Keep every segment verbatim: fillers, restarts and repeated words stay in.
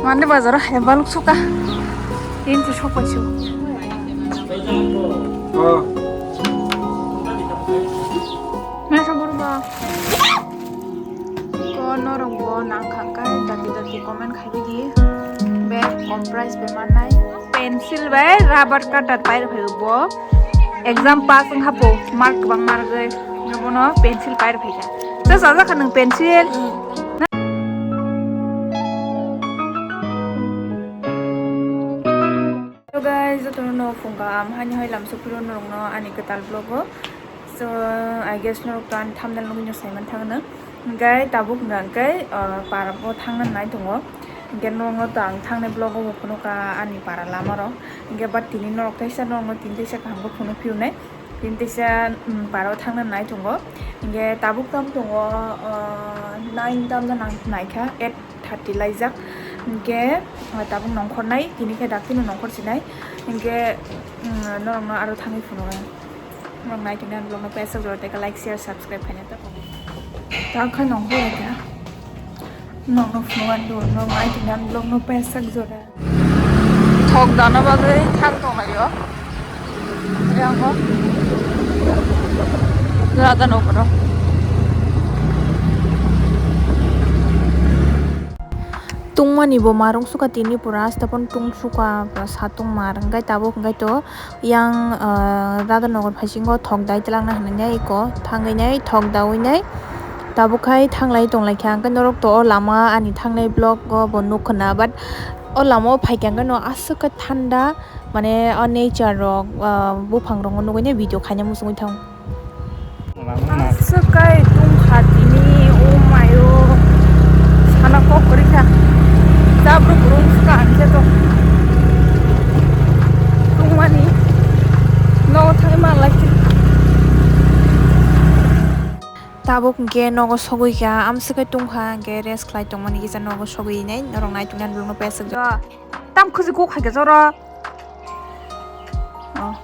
Mande bazar hai baluk suka. Tin tu sok paisuk. Oh. Masa buru ba. Ko norok bo nang kha kai dati dati comment khai bidi. Be comprise be manai. Pencil bai rubber cutter pai rw bo. Exam pass wng hapo mark kwbang mark oi. Bono pencil pai rw phaikha. Sa sajak kha nwng pencil. Hello guys, jotono no phung kaham, hani hoi lam sopiro norokno ani kwtal vlog o. So, I guess norok to ani thumbnail nugwi no saiman thangno. Hingke tabuk hingka hingke, ah, para bo thangna nai tongo. Hingke norokno to ang thangnai vlog o bo phunukha ani para lama rok. Hingke but tini norok teisa norokno tini teisa kaham khe phunuk phiunai. Tini teisa, um, para o thangna nai tongo. Hingke tabuk tam tongo, ah, nine tam no nang naikha, eight thirty laijak. Hingke, ah, tabuk nongkhor nai, tini khe daktino nongkhor sinai. Hingke, um, norokno aro thangwi phunukha. Norok nai tongna vlog no pesok jora tei like, share, subscribe khaina ta tongo. Ta khai nongkhor ya kha. Norok no phunukha do, norok nai tongna vlog no pesok jora. Thok dana bagwi thang tonglaio. Yang ho. Rada nokro. Tungmani bo marung suka tini pura, aste pon tung suka, satung mar, hingkai tabuk hingkai to yang, ah, Radhanagar phaisingo thok dai twlangna hinwi nai eko thangwi nai thok daui nai tabuk khai thanglai tonglaikha. Hingke norok to o lama ani thangnai vlog o bo nukha na, but o lama o phaikha hingke no aswk khe thanda, mane o nature rok, ah, buphang rok no nugwi nai video khaina muchungwi thango. Aswk kai tungkha tini, oh mayo, sana kok kwrwi kha. Chabruk rung swkha ang khe to. Tungmani nogo thangwi manlai khe. Tabuk hingke nogo sogwi kha, amswk kai tungkha, hingke rest khlai tongmani kisa nogo sogwi nai, norok nai tongna vlog no peswk. Tam khusi kok hai khe joro. Oh.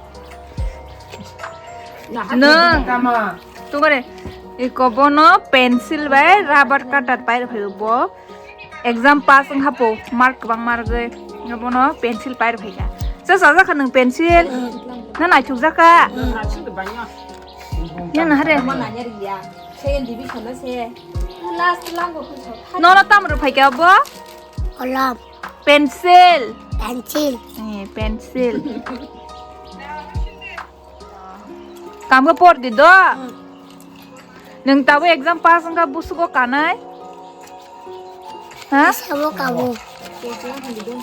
Nwng. Tungare. Iko bono pencil bai rubber cutter pai rw phaio bo. Exam pass wng hapo mark kwbang mark oi. Bono pencil pai rw phaikha. Sa sajak kha nwng pencil? Na naithok jak kha? Ya na hare. Second division na se. Last lango. Nono tam rw phaikha bo? Kolom. Pencil. Pencil. Eh, pencil. Kamga por di do. Hmm. Nung tabo exam pass wngkha busugo kanai? Ha? Sabo kabo.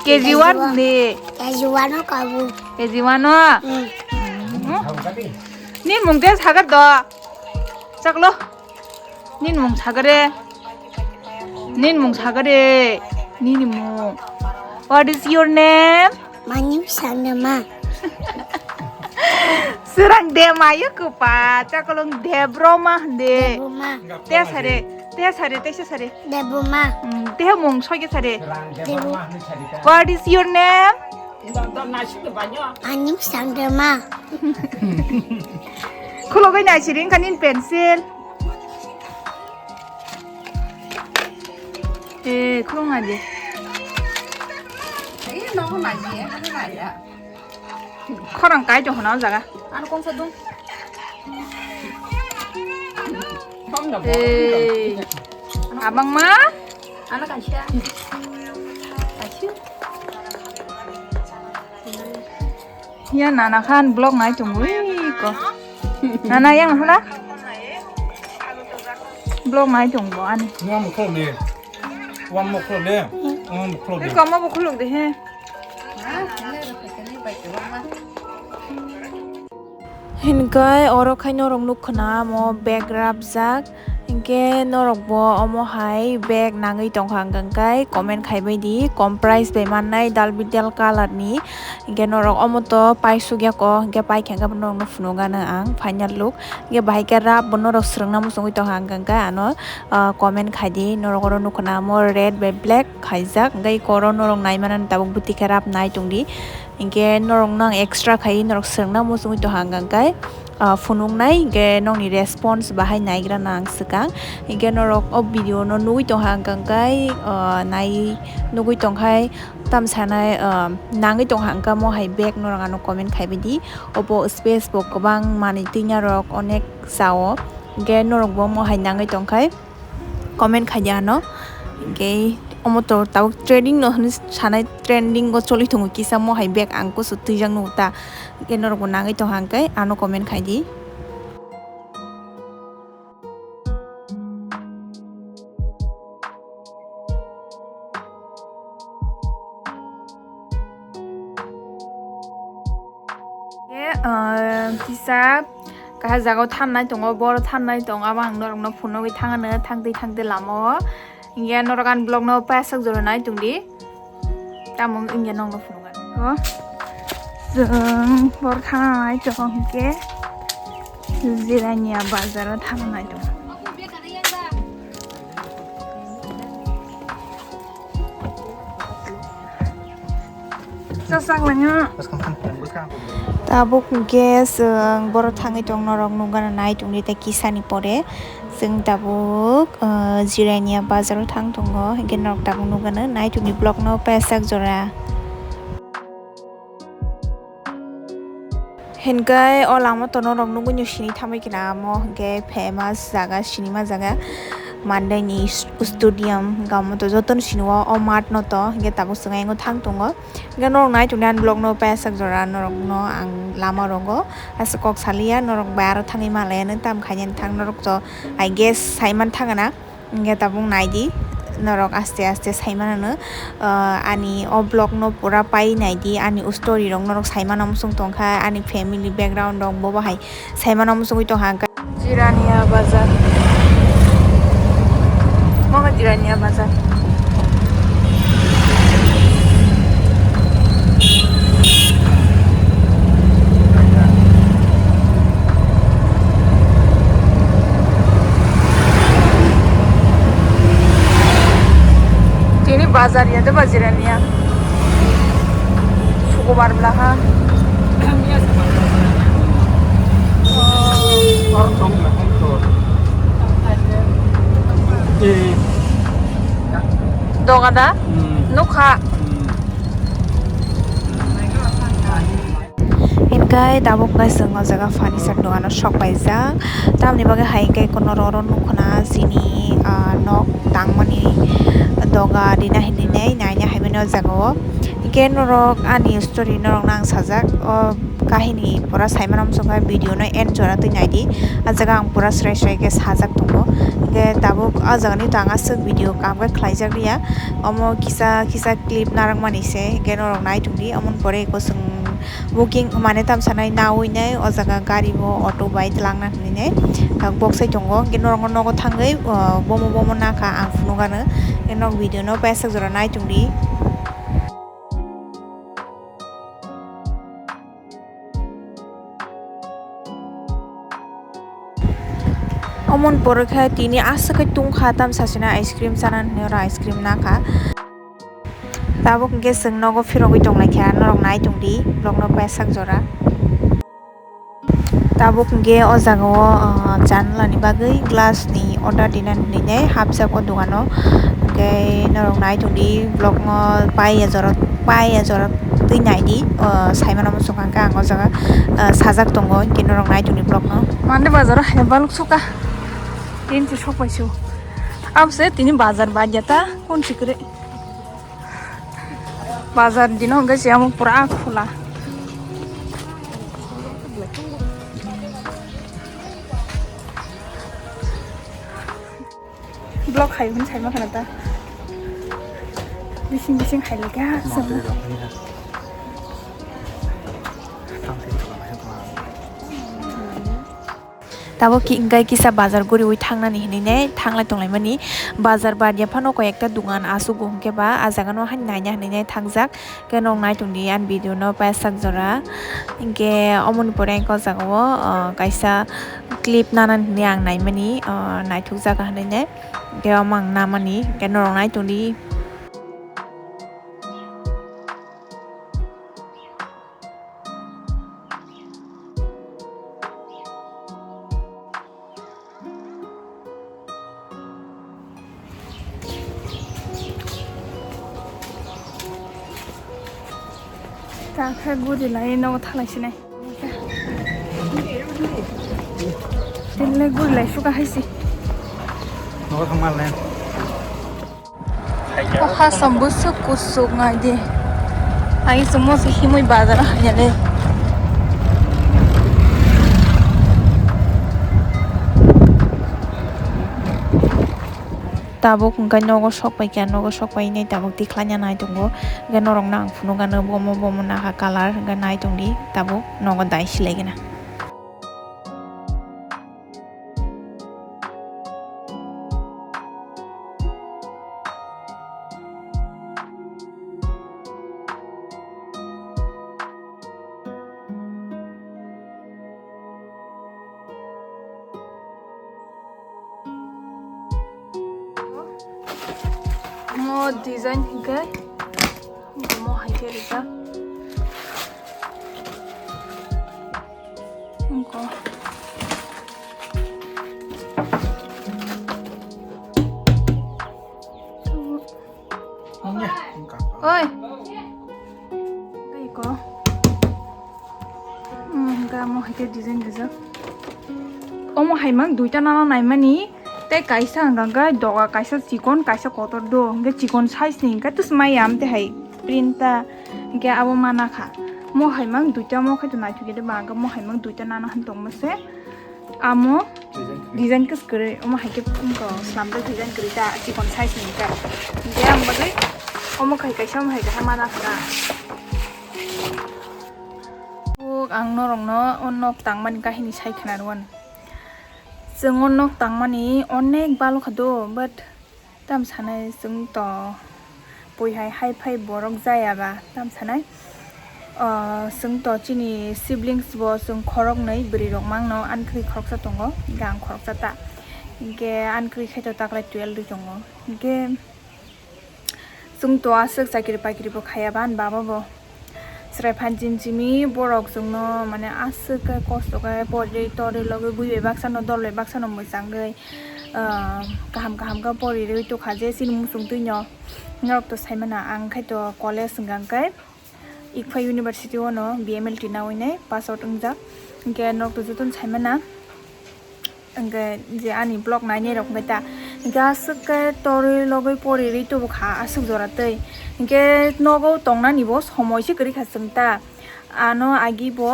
K G one ni. K G one o kabo. K G one o? Hmm. Hmm. Ni mung de sagar do. Chaklo. Nini mung sagare. Nini mung sagare. Nini mung. What is your name? My name is Sandama. Surang Dema yo kupa. Chakolong Debroma hande. Debroma. Te sare. Te sare. Te sare. Debroma. Hmm, te mung soge sare. Debroma. What is your name? Ani Sandama. Khulogwi naisiri wngkha nini pencil. Eh, khulung naidi. Khorang kai tong hwnna o jaga. Ano kongsa dung. Hey. Abang ma? Ano kaisa. Kaisa. Ya nana khan vlog nai tong ui ko. Nana yang hana? Vlog nai tong bo ani. Ngam khol de. Wam mo khol de. Ngam khol de. Ko mo bo khuluk de he. Hinkai oro khai norok nuk khna amo bag rapjak, hinkhe norok bo omo hai bag nangwi tongkha, hwnkhai comment khaibai di, comprise bai mannai dal bidal colour ni, hinkhe norok omo to paisuk yako, hinkhe paikha hinkhe norok no phunukgano ang final look, hinkhe bahai khe rap bo norok swrwngna muchungwi tongkha, hwnkhai ano, ah, comment khaidi, norok oro nuk khna amo red bai black. Khaijak, hingke eko oro norok naimanani tabuk bwtwi khe rap nai tongdi, hingke norokno ang extra khai norok swrwngna muchungwi tongkha, hingke ah, phunuknai, hinkhe nokni response bahai naigrana ang swkang. Hinkhe norok o video no nugwi tongkha hwnkhe, ah, nai nugwi tongkhai tam sanai, ah, nangwi tongkha hwnkhe mo hai bag norok ano comment khaibai di. Obo space bo kwbang manwi twi narok onek chao. Hinkhe norok bo mo hai nangwi tongkhai comment khaidi ano. Hinkhe omo to tabuk trending no hwnwi sanai, trending o choli tongo kisa mo hai bag ang kusu twijak nugo ta. Hinkhe norok bo nangwi tongkha hwnkhe ano comment khaidi. Ye, ah, kisa kaha jagao thangnai tongo, boro thangnai tongo, abo ang norokno phunugwi thangano, thangtwi thangtwi lamao. Hinkhe norok ani vlogno pasak jora nai tongdi. Tamo wngya nokno phunukgani. Chwng boro thangnai tongo hinkhe Jirania bazaro thangnai tongo. Tabuk hwnkhe chwng boro thangwi tong norok nukgana nai tongdi tei kisani pore chwng tabuk, ah, Jirania bazaro thang tongo hinkhe norok tabuk nukgana nai tongdi vlogno pasak jora. Hinkhe o lama to norok nugwi no sini thamwi khe na amo hinkhe famous jaga sinima jaga Mandai ni stadium hinkhe amo to jotono sini o, o mat no to hinkhe tabuk swng ayang o thang tongo hinkhe norok nai tongdi ani vlog no pasak jora norok no ang lama rogo aswk kok saliya norok bai aro thangwi malaya nang tam khainani thang norok to I guess saiman thangana. Hinkhe tabuk naidi norok aste aste saimanano, ah, ani o vlog no pura pai naidi ani o story rok norok saimano muchung tongkha ani family background rok bo bahai saimano muchungwi tongkha. Jirania bazar. Moga Jirania bazar. Tini bazar ya de bazar ya. Sukobar belaha. Dogada? Hmm. Nukha. Hmm. Hinkhe tabuk khe chwng o jaga furniture dogano sok paijak, tamni bagwi hai khe kono roro nukho na chini, ah, nok tangmani doga rina hinwi naina haimani o jaga o. Hinkhe norok ani story norokno ang sajak, o kahini pura saimano muchungkha video no end jora twi naidi, ah jaga ang pura srai srai khe sajak tongo. Hinkhe tabuk o jagani to ang aswk video kaham khe khlaijak liya, omo kisa kisa clip narwkmani se, hinkhe norok nai tongdi, omoni pore eko chwng booking mane tamsanai nawi nai o jaga gari bo auto bai twlangna hinwi nai boksai tongo, hinkhe norokno nogo thangwi, o, bomo bomo nakha ang phunukgano, hinkhe nok video no pasak jora nai tongdi. Omoni pore khe tini aswk khe tungkha tamsasina ice cream chana hinwi oro ice cream nakha. Tabuk hinkhe chwng nogo phirogwi tonglaikha norok nai tongdi vlogno pasak jora. Tabuk hinkhe o jagao, ah, chanlani bagwi glass ni order dinani hinwi hapjak o dogano. Hinkhe norok nai tongdi vlogno paiya jora paiya jora twi naidi, ah, saimano muchungkha hinkhe ang o jaga, ah, sajak tongo hinkhe norok nai tongdi vlogno. Mande bazaro hai baluk suka. Tin chu sok pai su. Abse tini bazar bajata kon sikre. Bazar dino hwnkhe se amo pura khula. Block hai hwn saima khana ta. Bising bising hai lekha. Tabuk ki-, hingkai kisa bazar guriwi thangnani hinwi ne thanglai tonglaimani. Bazar bad ya phano koi ekta dogan aswk bo hwnkhe ba ah jaga no haino naina hinwi ne thangjak. Khe nwng nai tongdi ani video no paisa jora. Hinkhe omoni pore ang o jaga o, ah, kaisa clip nanani hinwi ang naimani, ah, naithok jaga hinwi ne. Hinkhe omo ang namani, hinkhe norok nai tongdi. Kakhe guri lai nogo thalai sinai. Tinle guri lai suka haisi. Nogo thangma lai. O ha sambu suk kusuk ngai di. Ai sumo se himui bazar hanya le. Tabuk hwnkhe nogo sok paikha, nogo sok painai tabuk tikhlanya nai tongo. Hwnkhe norokno ang phunukgano bomo bomo naha colour hwnkhe nai tongdi tabuk nogo dai silaigena. Mo design hingke, mo hai khe rijak. Hingko. Oi. Tei ko. Hmm, hingke amo hai khe design rijak. Omo hai mang duita nana naimani. Tei kaisa hingka hingke doga kaisa chikon kaisa kotor do. Hingke chikon size ni hingke tus mai ya amte hai print ta. Hingke abo mana kha. Mo hai mang duita mo khai to naithok ya de ba hingke mo hai mang duita nana han tong mo se. Amo design kwrwi. Design kwrwi, omo hai khe wngkha slamjak design kwrwi ta, chikon size ni ta. Hingke ang bagwi omo khai kaisa, omo hai kaisa mana kha. Uk, ang norokno o nok tangmani kahini sai khna rwani. Chwng o nok tangmani onek balo kha do, but Tam sanai chwng to pui hai hai phai borok jaya ba tam sanai. Ah, chwng to chini siblings bo chwng khoroknwi bwrwi rok mangno, ani kwrwi khoroksa tongo, hingke ang khoroksa ta. Hingke ani kwrwi khai to taklai twelve ri tongo. Hingke chwng to aswk chakri pakri bo khaya ba ani baba bo. Chwrai phan chini simi borok chwngno mane aswk khe kosto khe pori torwi logwi bui bai baksa no dol bai baksa no mwchangwi, ah, kaham kaham khe pori rwi tongkha je chini muchung twi no norok to sai mano ang khai to college hwnkha khe Ikphai University o no B M L T nawi nai pass out wngjak hwnkhe norok to jotono sai mano. Hingke je ani vlog nainai rok hingke ta hingke aswk khe torwi logwi pori rwi tubu kha aswk jora twi hingke nogo tongnani bo somoi se kwrwi kha chwng ta ano agi bo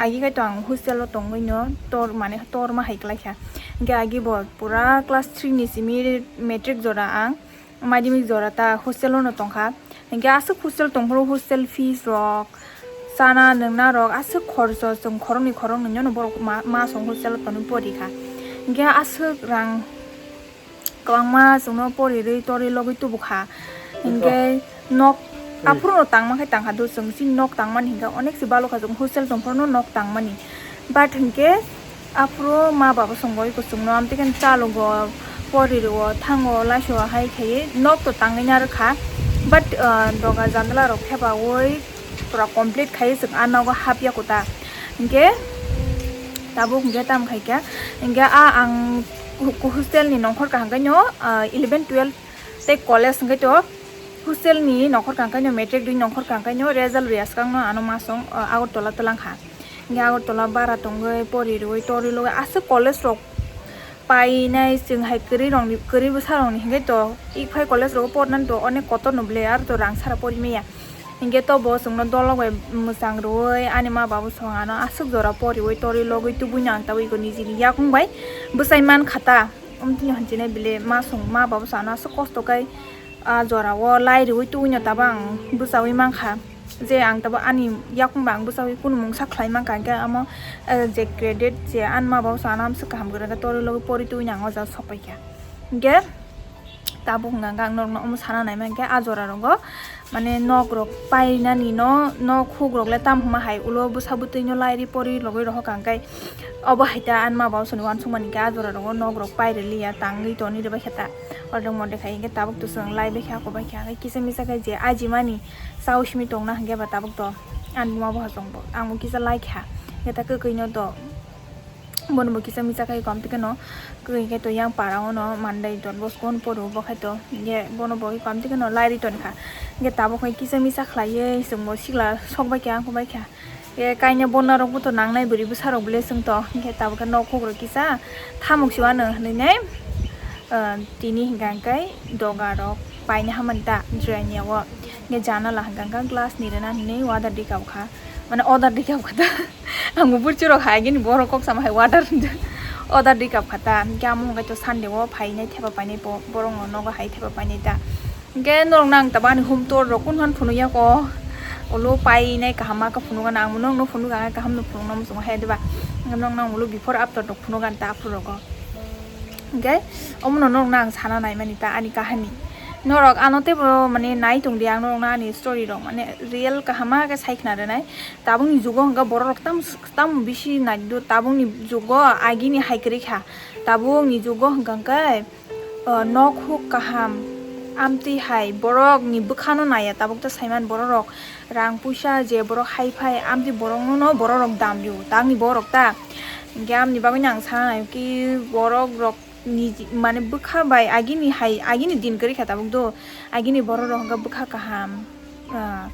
agi khe to ang hostel o tongwi no tor mane tor ma hai kwlai kha hingke agi bo pura class three ni simi matric jora ang. Madhyamik jora ta hostel o no tongkha. Hingke aswk hostel tongphuru hostel fees rok, chana nwngna rok aswk khorcho chwng khoroknwi khoroknwi no borok ma-, masong hostel o tonwi pori kha. Hingke aswk rang kwbangma chwngno pori rwi tori logwi tubu kha. Hingke nok aphuru no tangma khe tangkha do chwng chini nok tangmani hingke onek se balo kha chwng hostel tongphuru no nok tangmani. But hingke aphuru ma baba songwi kuchukno amtwi khe chalogo, pori rwo, thango, laisio hai khaiwi nok to tangwi narwkha. But, ah, doga jandala rok thepaui pura complete khaiwi chwng ah nogo hapya kuta. Hinkhe tabuk hinkhe tamo khaikha, hinkhe ah ang hostel ni nongkhor kaham khe no, ah, eleven twelve tei college hinkhe to hostel ni nongkhor kaham khe no, matric dui nongkhor kaham khe no result rwya swkang no ano masong, ah, Agartala twlang kha. Hingke Agartala bara tongwi pori rwui tori logwi aswk college rok painai chwng hai kwrwi rokni, kwrwi bwsa rokni hingke to Ikphai college rogo pornani to onek kotor no bwle aro to rang sara pori maya. Hingke to bo chwngno dolok bai mwchang rwui ani ma babu song ano aswk jora poriui tori logwi tubui no ang tabuk iko nijini yakung bai bwsai man kha ta. Omtwino hinchinai bile ma song ma babu song ano aswk kosto kai. Ah, jora o lai rwui tubui no tabuk ang bwchaui mankha je ang tabuk ani yakung ba ang bwchaui kunu mungsa khlai mankha, hinkhe amo, eh, je credit je anma bo sana amswk kaham kwrwngkhe torwi logwi pori tubui no ang o jaga sok paikha. Hinkhe tabuk hwnka hwnkhe ang norokno omo sana nai mankhe ah jora rogo mane nok rok painani no, nok huk rok le tamo hwnma hai ulo bwsa bwtwi no lai ri pori logwi rohor kha, hinkhe obo hai ta anma bo soni uansukmani hinkhe ah jora rogo nok rok pai rwliya tangwi toni rwbaikha ta. Ordek mordek hai hinkhe tabuk to chwng lai bai kha, kok bai kha, kisa misa khe je ajimani chao simi tongna hinkhe ba tabuk to ani buma bo hasong bo ang bo kisa lai kha, hinkhe ta kwkwi no to bono bo kisa misa khe kom twi kheno kwkwi khe to yang para o no mandai Don Bosco ni poro bo khai to hinkhe bono bo kom twi kheno lai ri ton kha. Hingke tabuk hai kisa misa khlaiwi chwngbo sikla sok bai kha, wng bai kha. Hingke kaina bonna rok bo to nangnai bwrwi bwsa rok bwle chwng to. Hingke tabuk khe nok hukrok kisa thamuk si wano hwnwi nai, ah, tini hingka hingke doga rok paina hamani ta jrani o. Hingke janala hingka hingke glass ni rwna hwnwi order di kha. Mane order di kha ta. Ang bo burchuk rok hai gini borok kok sama hai order hwnjak. Order di kha ta. Hingke amo hingke to Sunday o phainai thepa painai bo-, borok no nogo hai thepa painai ta. Hingke norok no ang tabuk ani home tour rok kunu phano phunuk ya ko. Ulo painai kaham ma khe phunuk gana ang bo norok no phunuk ang kaham no phunuk na muchung hai diba. Norok no ang ulo before after rok phunuk gana ta aphuru rogo. Hingke omo no norok no ang sana nai mani ta ani kahani. Norok ano teibo mane nai tong di ang norok no ani story rok mane real kaham ma khe sai khna rwnai. Tabuk ni jugo hingke borok rok tam, tam bisi nai do tabuk ni jugo agi ni hai kwrwi kha. Tabuk ni jugo hingka hingke o, nok huk kaham, amtwi hai borok ni bwkha no naiya tabuk ta saiman borok rok rang puisa je borok hai phai amtwi borok no no borok rok dam rio tang ni borok ta hingke amni bagwi no ang sana nai ki borok rok ni mane bwkha bai agini hai agini din kwrwi kha tabuk do agini borok rok hingke bwkha kaham. Ah,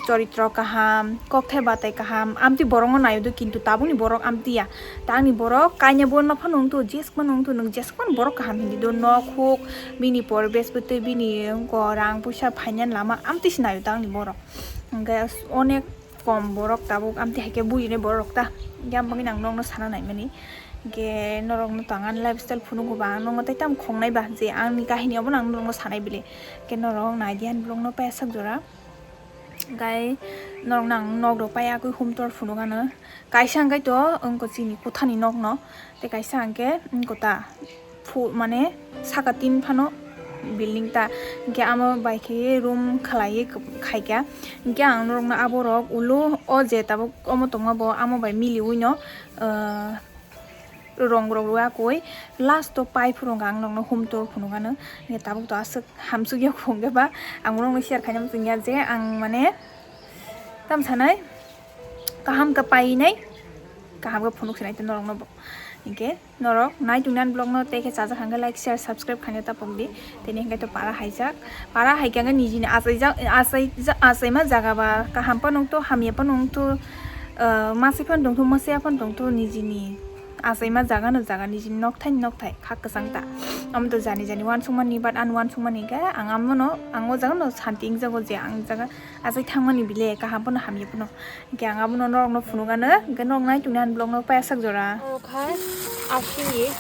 choritro kaham, kokthai batai kaham, amtwi borokno naio do, kintu tabukni borok amtwi ya. Tangni borok kainwi bo nophano wngtwi, jesukmano wngtwi, nwng jesukmano borok kaham hinwi do, nok huk, bini poribesh bwtwi, bini wngkha rang puisa phainani lama amtwi se naio tangni borok. Hwnkhe onek kom borok tabuk amtwi hai khe bujinai borok ta. Hwnkhe ang bagwi ang nokno sana naimani. Hwnkhe norokno tong ani lifestyle phunukgo ba, ang nokno tei tamo khongnai ba je ani kahini obono ang norokno sanai bile. Hwnkhe norok nai di ani vlogno paiya sak jora. Gai norok nang nok rok pai akui hum tor phunuk ano. Kaisa hwnkhe to wngkha chini kuthani nok no. Tei kaisa hwnkhe wngkha ta phu-, mane saka tin phano building ta. Hwnkhe amo bai khe room khlaiwi khaikha. Hwnkhe ang norok no abo rok ulo o je tabuk omo tongma bo amo bai miliwi no, ah, rong rok rwya koi last o pai phuru ang norok no hum tor phunuk ano. Hwnkhe tabuk to aswk hamsuk ya khung khe ba ang norok no share khaina muchung ya je ang mane tam sanai kaham khe painai kaham khe phunuk sinai norok no bo. Hwnkhe norok nai tongni ani vlog no tei khe chajak hwnkhe like share subscribe khaina ta pok di. Tini hwnkhe to para haijak. Para hai khe nijini achaijak, achaijak, achaima jaga ba kaham phano wngthu, hamya phano wngthu, ah, masai phano tongthu, masaya phano tongthu, nijini achaima jaga no jaga, nijini nokthai ni nokthai kha kwchang ta. Amo to jani jani uansukmani, but ani uansukmani khe ang amo no, ang o jaga no santi wngjago je ang jaga achai thangmani bile kaham phano hamya phano. Hwnkhe ang abono norokno phunuk ano, hwnkhe norok nai tongni ani vlog no paiya sak jora. Oro khai asini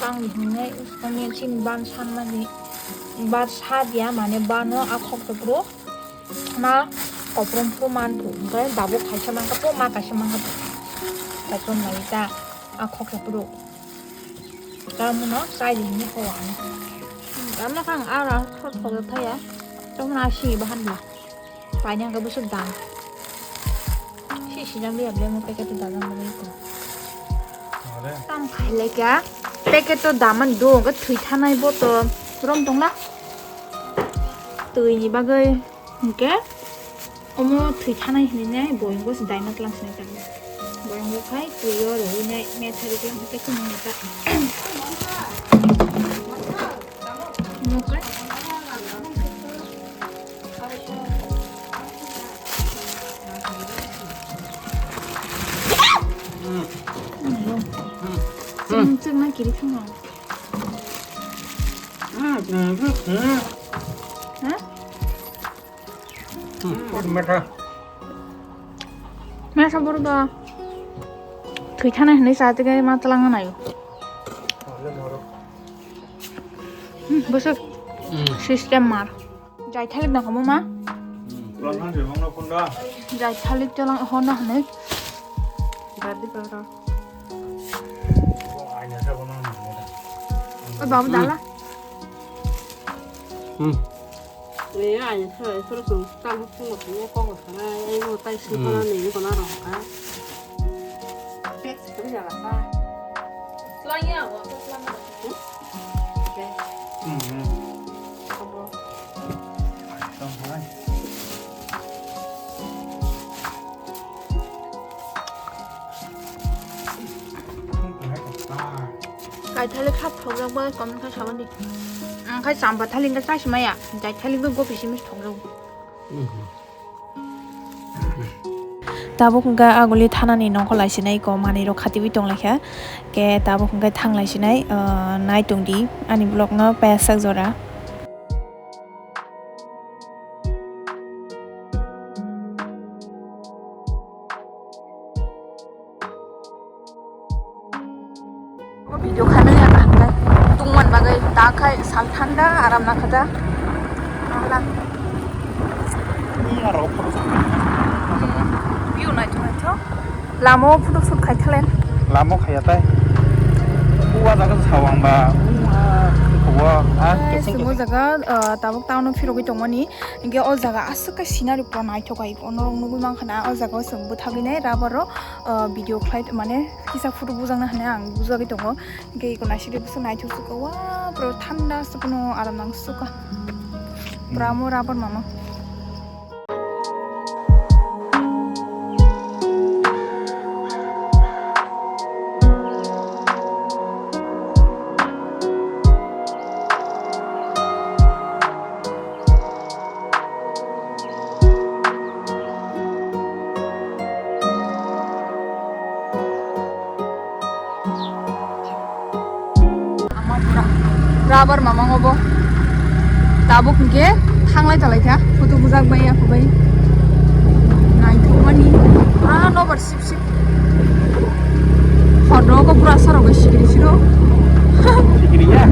tangni hinwi mane chini ban sanmani, bar sa diya mane bano a khoksa phuru ma koprom phuru manthu, hwnkhe tabuk kaisa mankha po, ma kaisa mankha po, koprom lai ta a khoksa phuru. Tamno chai di hinwi kho ang. Tamno kha ang ara thot thot thaya. Tamno asini bahan bla. Paini hwnkhe bwswk dam. Si sijak liya ble mo packet o dajak bagwi ko. Tam khai lai kha. Packet o daman do hwnkhe thwi thanai botol. Rom tongla. Twi ni bagwi hwnkhe omo thwi thanai hinwi nai boyong bo se daima tlang sinai tamo. Boyong bo khai twi o rwui nai metha rwui tlang khe chini ta. Omo khe. Chwng, chwng na kiri thangma. Ha? Metha. Metha boro ba. Thwi thanai hinwi sa tege ma tlang nayo. Hmm, bwswk system mar. Jai thalik na homo ma? Jai thalik telang hono hwnwi. Gardi karo. O babu dala. Hmm. Ni ai thara thara sung tal huk sung ko ko ko thara ai mo tai sung ko na ni ko na ro ka. Pek thara ya la ka. Slang ya, wa ko slang. Hmm. Thalik kha thokjak bai comment kha sabani. Ang khai chamba thalik kha chasi maya. Jai thalik bai gopi simi thokjak. Tabuk hwnkhe aguli thanani nokho laisinai ko manwi rok khatiwi tonglaikha. Ke tabuk hwnkhe thanglaisinai, ah, nai tongdi ani vlog no payasak jora. Video khainai ya kaham khe tongmani bagwi ta khai sal thanda aram nangkha da. Ahla. Ni aro photo. View naithok naithok. Lama o photo shoot khai thalen. Lama o khaiya tai. Uwa jaga sawang ba. Uwa, uwa, ah, kecheng chwng o kecheng. Jaga, ah, tabuk town o phirogwi tongmani. Hinkhe o jaga aswk khe scenery pura naithok hai. Ono nugwi mankha na o jaga o chwng bwthagwi nai rubber o, ah, video khlai mane kisa photo bujakna hinwi ang bujagwi tongo. Hinkhe eko naisik de bwswk naithok sukha, wa, pura thanda sukha no, aram nang sukha. Pura mo rubber mama. Rubber mamang obo. Tabuk hinkhe thanglai talai kha. Photo bujak bai ya kho bai. Naithokmani. Pura nobar sip sip. Hor rogo pura sorok bai sikiri siro. Sikiri ya.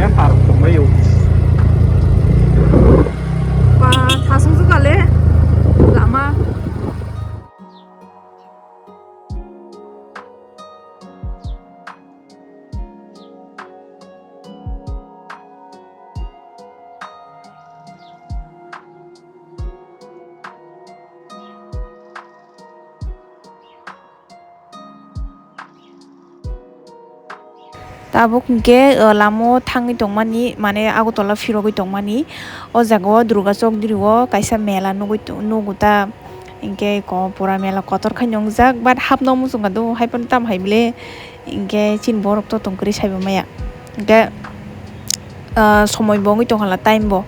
Ya paruk tongbaio. Ba, thasung sukha le lama. Tabuk hinkhe, o, lama o thangwi tongmani, mane Agartala phirogwi tongmani. O jaga o Durga Chowk diri o kaisa mela nugwi to-, nugo ta, hinkhe ko-, pura mela kotor khai nungjak, but hapna muchung kha do, hai phano tamo hai bile, hinkhe chini borok to tong kwrwi saibo maya. Hinkhe, ah, somoi bo wngwi tong kha la, time bo.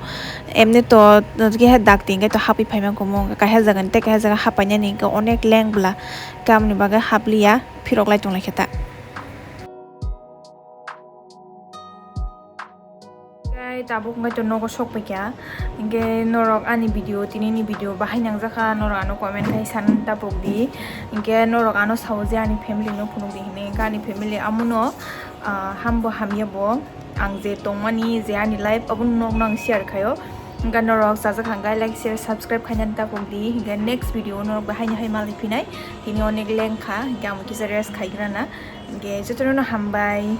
Emni to, to khe dak tin khe to hapwi phai man kho mo, kaisa jaga ni tei kaisa jaga hap painani hinkhe onek leng bwla. Tamoni bagwi hapliya, phirok lai tong lai khe ta. Tei tabuk wngkha to nogo sok paikha. Hinkhe norok ani video, tini ni video bahai nangjakha, norok ano comment khai san tapok di. Hinkhe norok ano sao je ani family no phunuk di hinwi. Hinkhe ani family amono, ah, hambo hamya bo. Ang je tongmani, je ani life, abono nokno ang share khaio. Hinkhe norok chajak hangkhe like, share, subscribe khainani tapok di. Hinkhe next video norok bahai no hai malai phinai. Tini onek leng kha, hinkhe ang kisa rest khaigrana. Hinkhe jotono no hambai.